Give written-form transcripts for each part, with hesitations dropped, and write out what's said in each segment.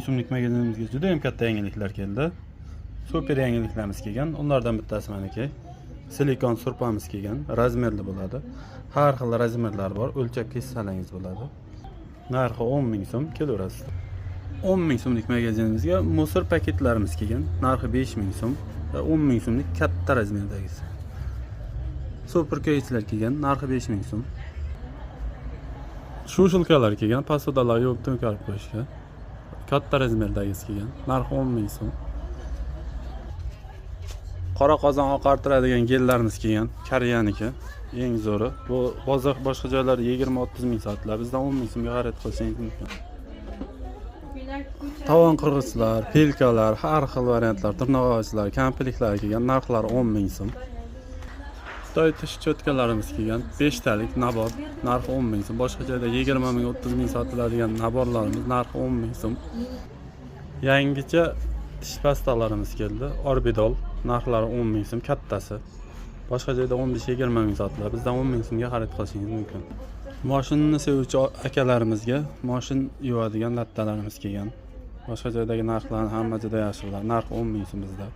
10 ming so'mlik magazinimizga juda ham katta yangiliklar keldi. Super yangiliklarimiz kelgan. Ulardan bittasi manaki. Silikon surpamiz kelgan, размер li bo'ladi. Har xil размер lari bor, o'lchab kessalaringiz bo'ladi. Narxi 10 ming so'm, kelaverasiz. 10 ming so'mlik magazinimizga мусор paketlarimiz kelgan. Narxi 5 ming so'm va 10 ming so'mlik katta размер dagisi. Super кейс lar kelgan, narxi 5 ming so'm. Сушилка lar kelgan, посуда lar yuvib to'nkarib qo'yishga. Katta размер dagisi kelgan, narxi 10 ming so'm. Qora qozon oqartiradigan gellarimiz kelgan, Koreyaniki. Eng zo'ri. Bu bozor, boshqa joylarda 20-30 ming sotiladi. Bizdan 10 ming so'mga xarid qilishingiz mumkin. Tovon qirg'ichlar, пилка lar, har xil variantlar, tirnog'ochlar, komplektlar kelgan, narxlari 10 ming so'm. Xitoy tish щётка larimiz kelgan, 5 talik набор, narxi 10 ming so'm. Boshqa joyda 20 ming, 30 ming sotiladigan набор larimiz narxi 10 ming so'm. Yangicha tish pastalarimiz keldi. Arbidol, narxlari 10 ming so'm kattasi. Boshqa joyda 15-20 ming sotiladi. Bizdan 10 ming so'mga xarid qilishingiz mumkin. Moshinani sevuvchi akalarimizga moshin yuvadigan lattalarimiz kelgan. Boshqa joydagi narxlarni hamma juda yaxshi biladi. Narxi 10 ming so'm bizda.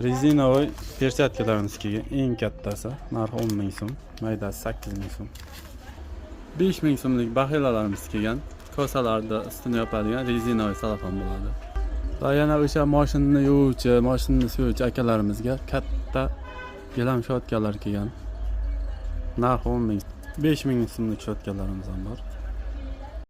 Резиновый перчатка larimiz kelgan. Eng kattasi narxi 10 ming so'm, maydasi 8 ming so'm. 5 ming so'mlik бахила larimiz kelgan. Kosalarda ustini yopadigan резиновый salafon bo'ladi. Va yana o'sha moshinani yuvuvchi, moshinani sevuvchi akalarimizga katta gilam щётка lar kelgan. Narxi 10 ming. 5 ming so'mlik щётка larimiz ham bor.